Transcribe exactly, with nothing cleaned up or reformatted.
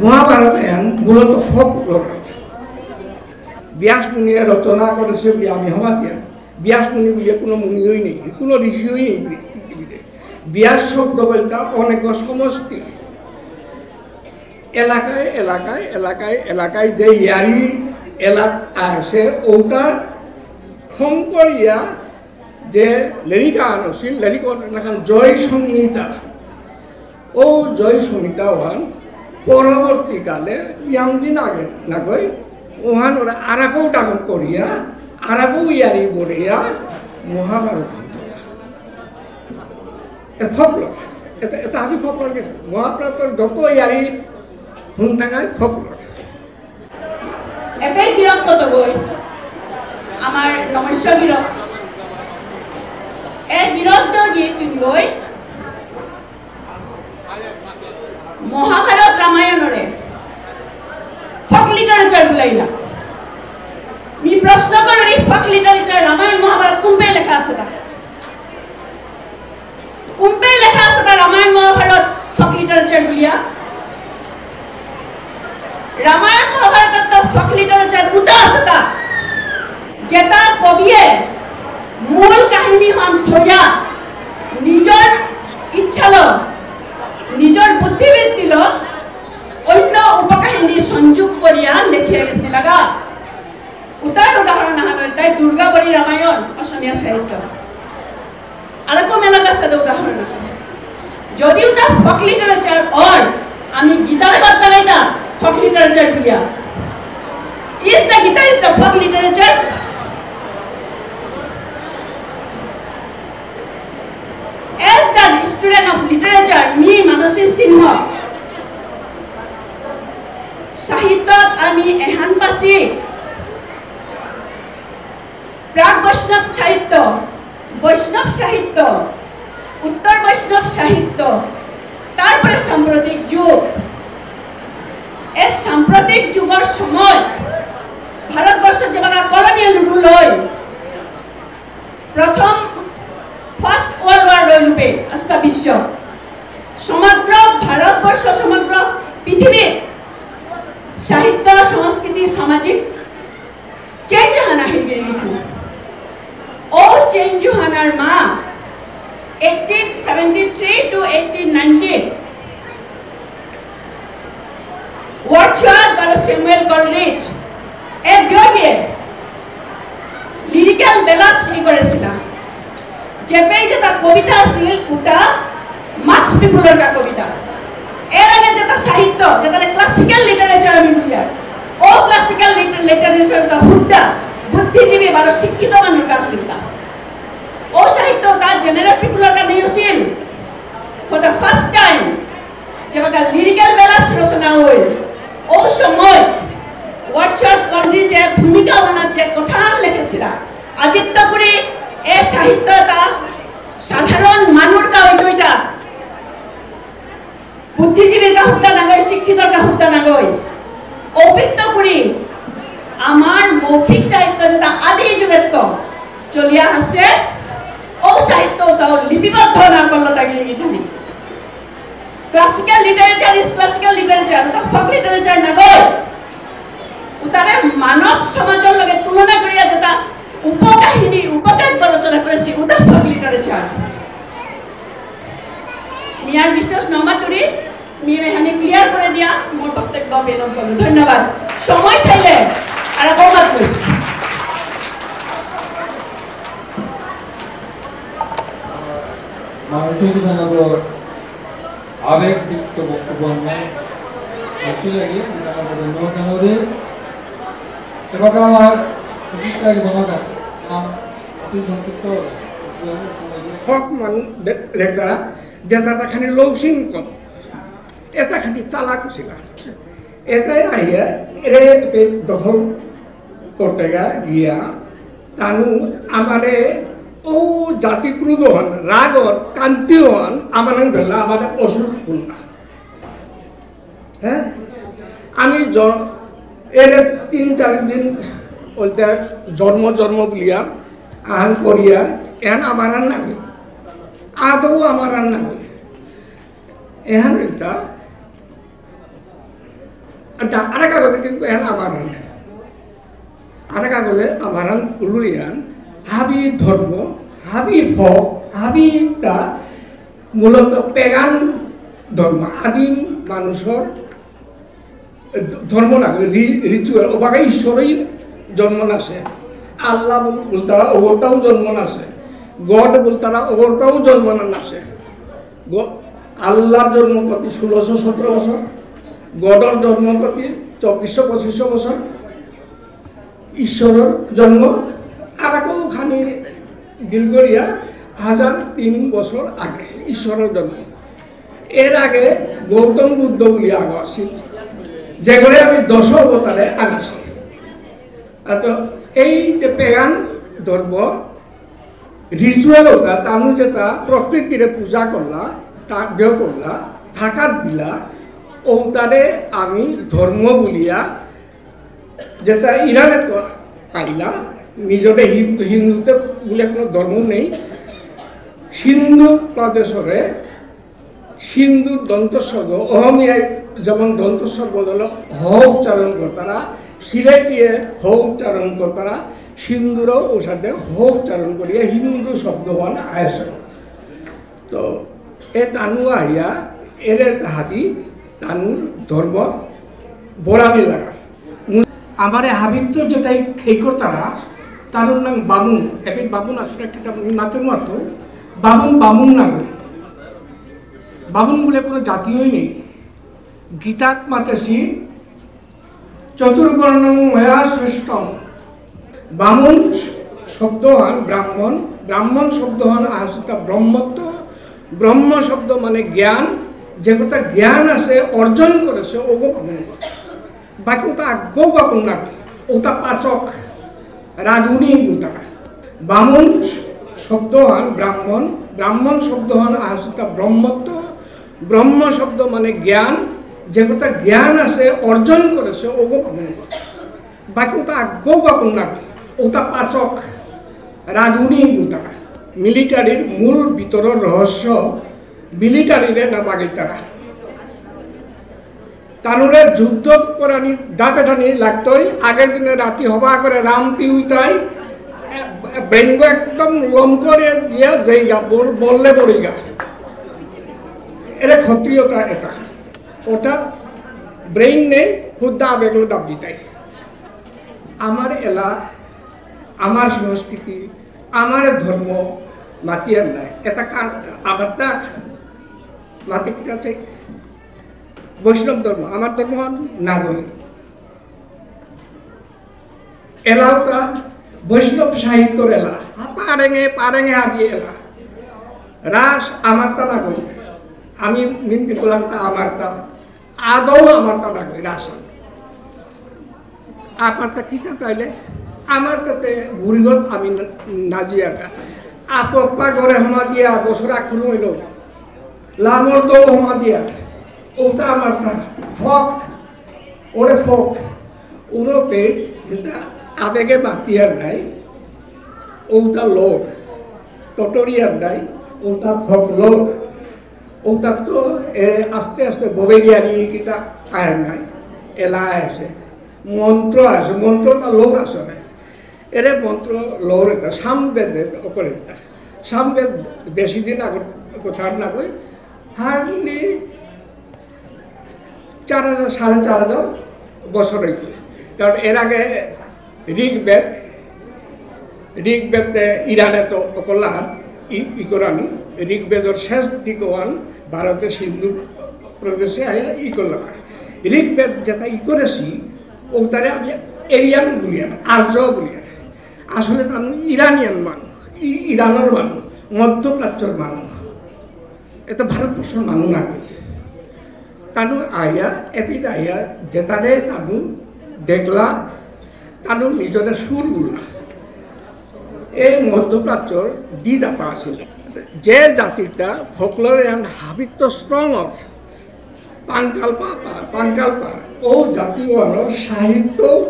মহাভারত এহান মূলত ফোকলোর। ব্যাস মুনিয়ে রচনা করেসে বুলিয়া আমি হমাতিয়া। ব্যাস মুনি বুলিয়া কোনো মুনিও নেই, কোনো ঋষিও নেই পৃথিবীতে। ব্যাস শব্দ বুলতে অনেক সমষ্টি। এলাকায় এলাকায় এলাকায় এলাকায় যে ইয়ারি এলাক আছে, ওটা খম করিয়া যে লেরিক আহান আছিল, লেরিক নাঙহান জয় সংহিতা। ও জয় সংহিতা ওহান পরবর্তীকালে ইয়াম দিন আগে নাগই, ওহান ওরা আরাকো ডাঙর করিয়া, আরাকো ইয়ারি বড়িয়া মহাভারত হল। এ ফোকলোর। এটা, এটা আমি ফোকলোর কি? মহাভারতর যত ইয়ারি হুনতাঙাই ফোকলোর। এপেই গিরক কতগই, আমার নমস্য গিরক। এ গিরক দগি তুমগই মহাভারত রামায়ণরে ফোক লিটারেচার বুলাইলা। মি প্রশ্ন করুরি, ফোক লিটারেচার রামায়ণ মহাভারত কুম্পে লেখা আছে তা? কুম্পে লেখা আছে তা রামায়ণ মহাভারত ফোক লিটারেচার বুলিয়া? রামায়ণ মহাভারতত ফোক লিটারেচার উতা আছে তা, যেতা কবিয়ে মূল কাহিনীহান থইয়া, নিজর ইচ্ছালো, নিজর বুদ্ধিবৃত্তিলো, অন্য উপকাহিনী সংযোগ করিয়া লেখিয়া গেছিলাগা। উতার উদাহরণ আহান ইলতাই দুর্গাবলী রামায়ণ, অসমীয়া সাহিত্য। আরাকো মেলাগা সাদে উদাহরণ আছে। যদি উতা ফোক লিটারেচার অর, আমি গীতারে বাদ দাগাইতা ফোক লিটারেচার বুলিয়া? Is the Gita is the folk literature? As the student of literature, মি মানসী সিংহ, সাহিত্যত আমি এহান পাসি, প্রাক বৈষ্ণব সাহিত্য, বৈষ্ণব সাহিত্য, উত্তর বৈষ্ণব সাহিত্য, তারপরে সাম্প্রতিক যুগ। এ সাম্প্রতিক যুগর সময় ভারতবর্ষ যেবাকা কলোনিয়াল রুল হয়, প্রথম ফার্স্ট ওয়ার্ল্ড ওয়ার রইলুপে আস্তা বিশ্ব, সমগ্র ভারতবর্ষ, সমগ্র পৃথিবীর সাহিত্য, সংস্কৃতি, সামাজিক চেঞ্জ হানা হিগিরি গিথানি। ও চেঞ্জ হানার মা eighteen seventy three to eighteen ninety Wordsworth বারো স্যামুয়েল কলরিজ এ দুয়োগিয়ে লিরিক্যাল ব্যালাডস ই করেছিলা। যেপেই যেতা কবিতা আছিল, উতা মাস পিপুলর কা কবিতা। এর আগে যেতা সাহিত্য, যেতারে ক্লাসিক্যাল লিটারেচার আমি বুলিয়ার, ও ক্লাসিক্যাল লিটারেচার উতা হুদ্দা বুদ্ধিজীবী বারো শিক্ষিত মানুর কা আছিল তা। ও সাহিত্য তা জেনারেল পিপুলর কা নেই আছিল। For the first time, যেবাকা লিরিক্যাল ব্যালাডস রচনা হইল, ও সময় ওয়ার্ডসওয়ার্থ কলরিজে ভূমিকা বানার যে কথা লিখেছিলা, আজিত্ত করে এ সাহিত্য তা সাধারণ মানুর কা হইতইতা, বুদ্ধিজীবীর কা হুদ্দা নাগই, শিক্ষিতর কা হুদ্দা নাগই। অপিত্ত করি আমার মৌখিক সাহিত্য যেতা আদি যুগেত্ত চলিয়া আছে, ও সাহিত্য তাও লিপিবদ্ধ না করলো তাকে এখানে। Classical literature is classical literature, ওতা folk literature নাগই। উতারে মানব সমাজর লগে তুলনা করিয়া যেতা উপকাহিনী, উপকাব্য রচনা করেছি, উতা folk literature। মিয়ার বিশেষ নমাতুরি, মিয়ার এখানে ক্লিয়ার করে দিয়া মোর বক্তব্য বেলম করলো। ধন্যবাদ। সময় থাইলে আর কমাত বসি। মাননীয় বিধাননগর আবেগ দীপ্ত বক্তব্য নিয়ে আসলে কি বিধাননগর ধন্যবাদ জানাবো। এবার আমার প্রতিষ্ঠা কি বানাবে? নাম অতি সংক্ষিপ্ত। হক মান লে-, লেখতারা, যেতা খানি লৌসিং কম, এতা খানি চালাক ছিল। এতাই আইয়া এরে পে দখল করতে গা গিয়া, তানু আমারে ও জাতি ক্রোধ হন, রাগর, কান্তি হন, আমারে বেলা আমারে অসুর বুললা। হ্যাঁ? আমি জ-, এর তিন চার দিন বলতে জন্ম জন্ম বুলিয়া আহান করিয়ার, এহান আমার আর নাগই। আদৌ আমার আর নাগই। এহান এটা আচ্ছা, আর কাগজে কিন্তু এহান আমার হান। আর কাগজে আমার হান উলুরিয়ান, হাবি ধর্ম, হাবি ফক, হাবিটা মূলত পেগান ধর্ম, আদিম মানুষর ধর্ম না, রি-, ritual, ওবাকা ঈশ্বরই জন্ম নাসে। আল্লাহ বুল-, বুলতারা ওগরতাও জন্ম নাসে। God বুলতারা ওগরতাও জন্ম না নাসে। গ-, আল্লাহর জন্ম কতি ষোলোশো সতেরো বছর, গডর জন্ম কতি চব্বিশশো পঁচিশশো বছর, ঈশ্বরর জন্ম আরাকো খানি দিলগরিয়া হাজার তিন বছর আগে ঈশ্বরর জন্ম। এর আগে গৌতম বুদ্ধ বুলি আগ আছিল, যেগরে আমি দশ অবতারে আনছি। আর তো এই যে পেগান ধর্ম, ritual ওটা, তানু যেটা প্রকৃতিরে পূজা করলা, তাজ্ঞ করলা, থাকাত দিলা, ওটারে আমি ধর্ম বুলিয়া, যেটা ইরানে তো আইলা, নিজরে হিন্দু, হিন্দুতে বুলে কোনো ধর্ম নেই। সিন্ধু প্রদেশরে সিন্ধু দন্তস্বর্গ, অহমিয়ায় যেমন দন্তস্বর্গ বদলে হ উচ্চারণ করতারা, সিলেটিয়ে হ উচ্চারণ করতারা, সিন্ধুরও ওসাদে হ উচ্চারণ করিয়া হিন্দু শব্দ হন আয়সন। তো এ তানু আহিয়া এরে হাবি তানুর ধর্ম বরানি লাগা। মু-, আমারে হাবিত্ত যেটাই খেই করতারা, তানুর নাম বামুন। এপি বামুন আসলে কিতা মি মাতে মাতো, বামুন, বামুন নাগই। বামুন বুলে কোনো জাতিও নেই। গীতাত মাতেসি, "চতুর্বর্ণং ময়া সৃষ্টম।" বামুন শব্দহান ব্রাহ্মণ, ব্রাহ্মণ শব্দহান আসিতা ব্রহ্মত্ব, ব্রহ্ম শব্দ মানে জ্ঞান, যেগোটা জ্ঞান আছে, অর্জন করেছে, ওগো বামুন। বাকি ওটা আগেও বামুন না, ওটা পাচক, রাঁধুনি বুলতারা। বামুন শব্দহান ব্রাহ্মণ, ব্রাহ্মণ শব্দহান আসিতা ব্রহ্মত্ব, ব্রহ্ম শব্দ মানে জ্ঞান, যেগোটা জ্ঞান আছে, অর্জন করেছে, ওগো বামুন। বাকি ওটা আগেও বামুন না, ওটা পাচক, রাঁধুনি বুলতারা। মিলিটারির মূল ভিতরর রহস্য, মিলিটারিরে না বাগাইতারা। তানুরে যুদ্ধ করানি, দাপেঠানি লাগতই। আগের দিনে রাতি হবা করে রাম পিউতাই, ব্রেনগো একদম লম করে দিয়া যেইগা, বল-, বললে বড়িগা। এরে ক্ষত্রিয়তা এটা। ওটা ব্রেন নেই, হুদ্দা আবেগলো দাব দিতাই। আমার এলা, আমার সংস্কৃতি, আমার ধর্ম মাতিয়ার নাই। এটা কার, আমারতা মাতে কি আছে? বৈষ্ণব ধর্ম, আমার ধর্ম নাগই। এলাউতা বৈষ্ণব সাহিত্যর এলা। আ, পারেঙে, পারেঙে আবি এলা। রাস আমারতা নাগই। আমি মিনতি করলাম তা আমারতা। আদৌ আমারতা নাগই, রাস। আমারতা কিতা তাইলে? আমারতাতে ঘুরিগত আমি না-, নাজিয়াকা। আপপ্পা ঘরে হমা দিয়া বছর আখুর হইল। লামর তো হমা দিয়া। ওটা আমারতা। ফক। ওরে ফক। ওরপে যেটা আবেগে মাতিয়ার নাই, ওটা লোক। টটরিয়ার নাই, ওটা ফক লোক। ওটা তো, এ, আস্তে আস্তে ববেরিয়ারি কিতা আয়ার নাই। এলা আছে। মন্ত্র আছে। মন্ত্রটা লোক আছে নাই। এরে মন্ত্র লোর এটা, সামবেদ অকরে এটা। সামবেদ বেশি দিন আগর কথা নাগই, hardly চার হাজার, সাড়ে চার হাজার বছর হইতে। কারণ এর আগে ঋগ্বেদ, ঋগ্বেদ ইরানে তো অকল্লা ই-, ই করানি, ঋগ্বেদর শেষ দিকওয়ান ভারতে সিন্ধু প্রদেশে আয়া ই করলাম। ঋগ্বেদ যেটা ই করেছি, ওটারে আমি এরিয়ান বলিয়ার, আর্য বলিয়ার। আসলে তানু ইরানিয়ান মানু, ই-, ইরানর মানু, মধ্যপ্রাচ্যর মানু। এটা ভারতবর্ষর মানু না। তানু আয়া, এপিত আয়া, যেটারে তানু দেখলা, তানু নিজরে সুর বুললা। এই মধ্যপ্রাচ্যর দিদাপা আছিল। যে জাতিরটা folklore and habit তো strong অর, পাঙ্কাল পা-, পা-, পাঙ্কাল পা, ও জাতি ওহানর সাহিত্য